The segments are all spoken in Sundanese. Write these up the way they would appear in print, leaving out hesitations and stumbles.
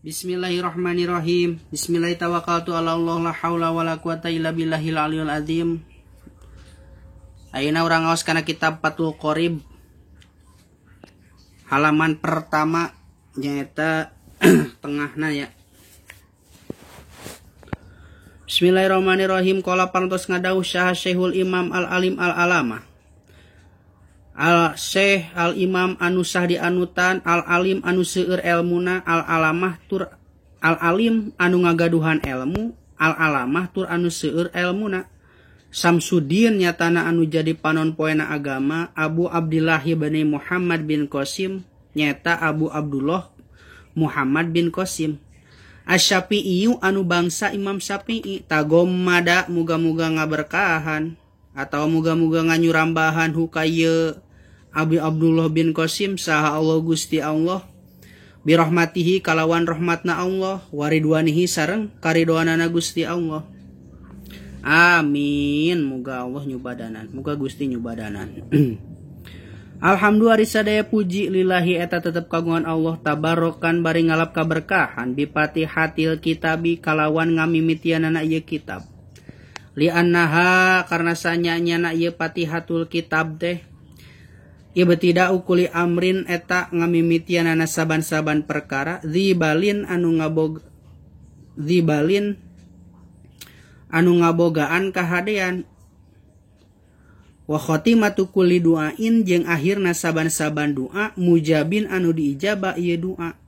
Bismillahirrahmanirrahim. Bismillahirrahmanirrahim. Ala Allah la haula wala quwata illa billahil aliyul azim. Ayeuna urang ngaos kana kitab Fathul Qorib. Halaman pertama nyaeta tengahna ya. Bismillahirrahmanirrahim. Qala parantos ngadawuh saha Syekhul Imam Al-Alim Al-Alamah. Al-Syekh Al-Imam anu sah dianutan, Al-Alim anu seueur elmuna, Al-Alamah tur Al-Alim anu ngagaduhan elmu, Al-Alamah tur anu seueur elmuna. Samsudin nyatana anu jadi panon poena agama, Abu Abdillah bin Muhammad bin Qasim nyata Abu Abdullah Muhammad bin Qasim. Asy-Syafi'i anu bangsa Imam Syafi'i, tagommada muga-muga ngaberkahan atau muga-muga nganyurambahan hukaya Abi Abdullah bin Qasim saha Allah Gusti Allah birahmatihi kalawan rahmatna Allah waridwanihi sareng karidoanana Gusti Allah. Amin. Muga Allah nyubadanan, muga Gusti nyubadanan. Alhamdulillah sadaya puji lillahi eta tetep kagungan Allah tabarokan bari ngalap kaberkahan bipatihatil kitabi kalawan ngamimitianana ieu kitab. Li annaha karena sanyanya ieu patihatul kitab teh ibtida'u kulli amrin eta ngamimitianana saban-saban perkara zibalin anu ngabog zibalin anu ngabogaan kahadean wa khatimatu kulli du'ain jeung akhirna saban-saban doa mujabin anu diijabah ieu doa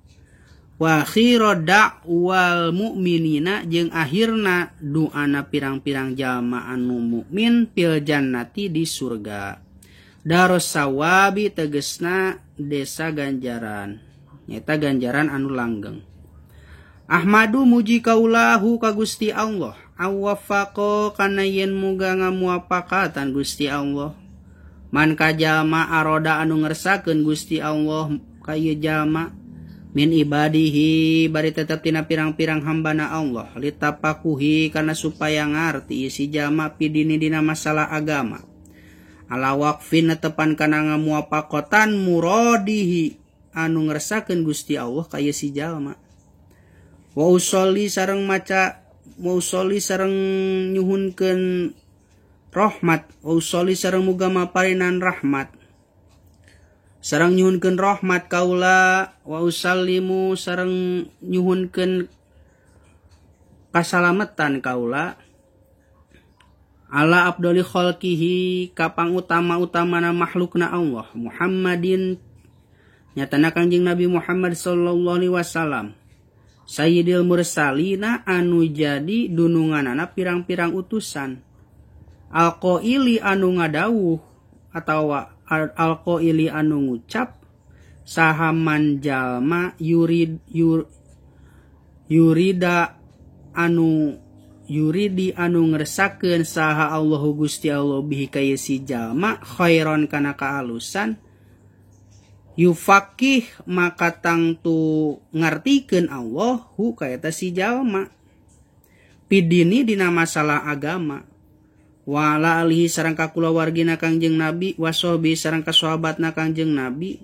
wa akhiru da'wal mu'minina jeung akhirna doana pirang-pirang jalma anu mukmin fil jannati di surga. Darus sawabi tegesna desa ganjaran, nyata ganjaran anu langgeng. Ahmadu muji kaulahu ka Gusti Allah, awafaqo kana yen muga ngamuapakatan Gusti Allah. Man ka jalma aroda anu ngersakeun Gusti Allah ka ieu jalma min ibadihi bari tetep tina pirang-pirang hambana Allah litapakuhi kana supaya ngarti si jalma pidini dina masalah agama. Ala waqfin netepan kana ngamuapakotan muradihi anu ngersakeun Gusti Allah ka ieu si jalma. Wa usolli sareng maca wa usolli sareng nyuhunkeun rahmat wa usolli sareng muga maparinan rahmat sareng nyuhunkeun rahmat kaula wa usallimu sareng nyuhunkeun kasalametan kaula ala abdoli khalqihi kapang utama-utamana makhlukna Allah Muhammadin nyatana Kangjeng Nabi Muhammad sallallahu alaihi wasallam sayyidil mursalina anu jadi dununganana pirang-pirang utusan alqaili anu ngadawuh atawa alqaili anu ngucap sahaman jalma yurida anu yuridi anu ngersakeun saha Allahu Gusti Allah bihi ka si jalma khairon kana kaalusan yufaqih maka tangtu ngartikeun Allah hu ka eta si jalma pidini dina masalah agama wa ala alihi sareng ka kulawargina Kangjeng Nabi wasobi sareng ka sahabatna Kangjeng Nabi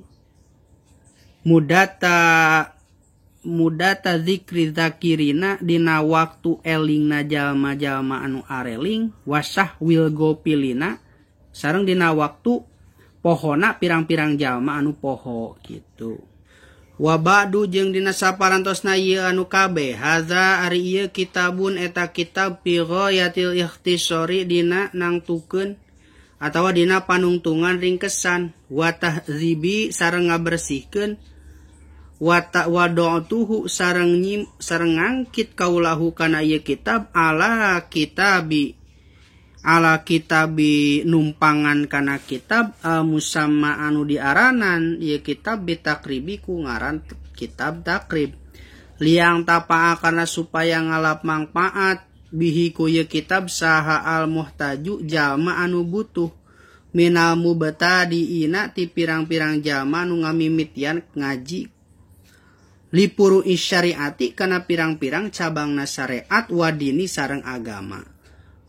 mudata zikri zakirina dina waktu elingna jalma-jalma anu areling wasah wil gopilina sareng dina waktu pohona pirang-pirang jalma anu poho gitu. Wa ba'du jeung dina saparantosna ieu anu kabeh hadza ari ieu kitabun eta kitab fi ghayatil ikhtisari dina nangtukeun atawa dina panungtungan ringkesan wa tahzibi sareng ngabersihkeun wa ta'wadu'tuhu sareng nyim sareng ngangkit kaulahu kana ieu kitab ala kitabi numpangan kana kitab al musamma anu diaranan ieu kitab bitakribi ku ngaran kitab takrib liang tapaa karena supaya ngalap mangpaat bihi ku ieu kitab saha al muhtaju jalma anu butuh minal mubtadiina ti pirang-pirang jalma anu ngamimitian ngaji lipuru isyariati kana pirang-pirang cabangna syariat wadini sareng agama.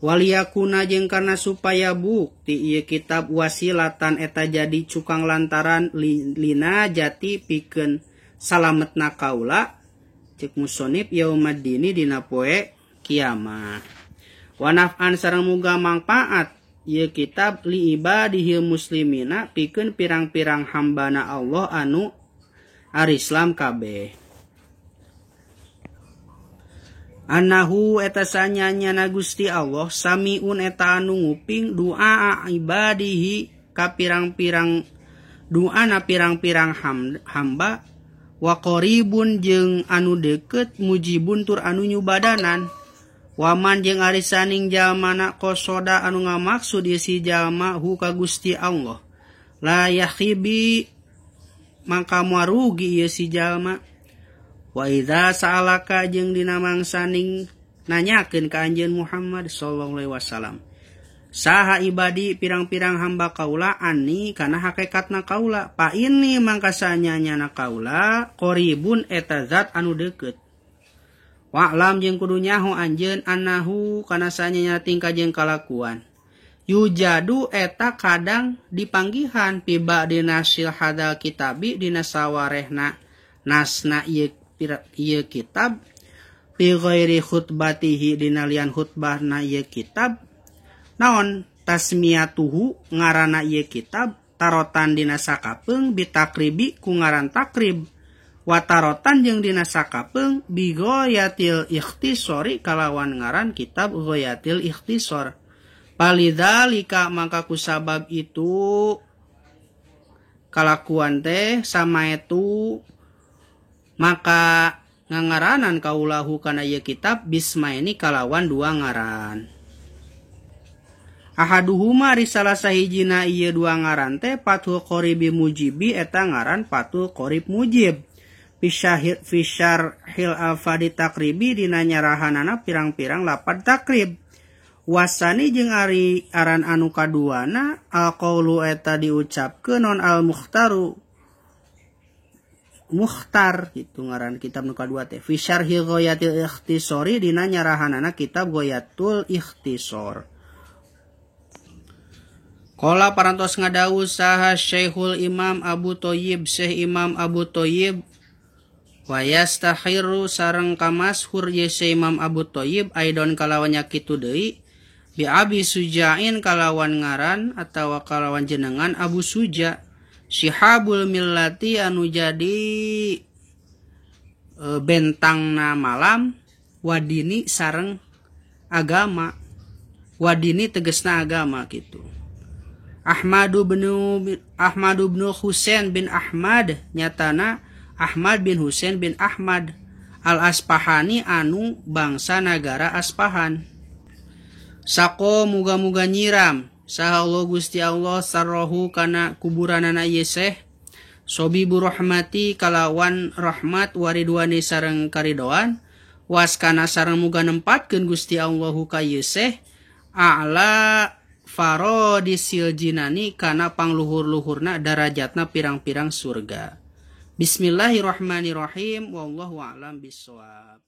Waliyakuna jeung karena supaya bukti ieu kitab wasilatan eta jadi cukang lantaran lina jati pikeun salametna kaula Cek musonib yaumaddini dina poe kiamat. Wa naf'an sareng muga mangpaat ieu kitab li ibadihil muslimina pikeun pirang-pirang hambana Allah anu arislam kabeh. Anahu eta sanyanyana Gusti Allah samiun eta anu nguping du'a ibadihi ka pirang-pirang du'ana pirang-pirang hamba wa qaribun jeung anu deukeut mujibun tur anu nyubadanan waman jeung ari saning jalmana qasoda anu ngamaksud ieu si jalma hu ka Gusti Allah la yakhibi mangka moal rugi ieu si jalma. Wa idza sa'alaka jeung dina mangsaning nanyakeun ka anjeun Muhammad sallallahu alaihi wasallam saha ibadi pirang-pirang hamba kaula ani kana hakikatna kaula pa ini mangka sanyanyana kaula qaribun eta zat anu deukeut wa'lam jeung kudu nyaho anjeun annahu kana sanyanya tingkah jeung kalakuan yujadu eta kadang dipanggihan piba dina sil hadal kitabi dina sawarehna nasna ieu ieu kitab fi ghairi khutbatihi dina lian khutbahna ieu kitab naon tasmiyatuhu ngaranna ieu kitab tarotan dina sakapeung bitakribi ku ngaran takrib wa tarotan jeung dina sakapeung bi ghayatil ikhtisori kalawan ngaran kitab ghayatil ikhtisor palidzalika mangka kusabab itu kalakuan teh sama itu maka ngangaranan kaulahu kana ieu kitab bismaini kalawan dua ngaran. Ahaduhuma risalah sahijina ieu dua ngaran teh Fathul Qoribi Mujibi eta ngaran Fathul Qorib Mujib. Fisyarhil alfadi takribi dina nyarahanana pirang-pirang lapad takrib. Wasani jeung ari aran anu kaduana alqaulu eta diucapkeun non al mukhtaru Mukhtar gitu ngaran kitab nu kadua teh fi syarhi Ghayatil Ikhtisori dina nyarahanana kitab Ghayatul Ikhtisor. Qala parantos ngadawuh saha Syekhul Imam Abu Thayyib Syekh Imam Abu Thayyib wa yastahiru sareng kamashur ye Syekh Imam Abu Thayyib aidon kalawan nya kitu deui bi Abi Sujain kalawan ngaran atawa kalawan jenengan Abu Suja Sihabul millati anu jadi bentangna malam wadini sareng agama wadini tegesna agama gitu. Ahmadu bin Husain bin Ahmad nyatana Ahmad bin Husain bin Ahmad al Asfahani anu bangsa nagara Asfahan. Sako muga-muga nyiram saha Allah Gusti Allah sarrohu kana kuburanana ieu Syekh sobibu rahmati kalawan rahmat waridwani sareng karidoan waskana sareng muga nempatkeun Gusti Allahu ka ieu Syekh a'la farodisil jinani kana pangluhur-luhurna darajatna pirang-pirang surga. Bismillahirrahmanirrahim wallahu a'lam bissawab.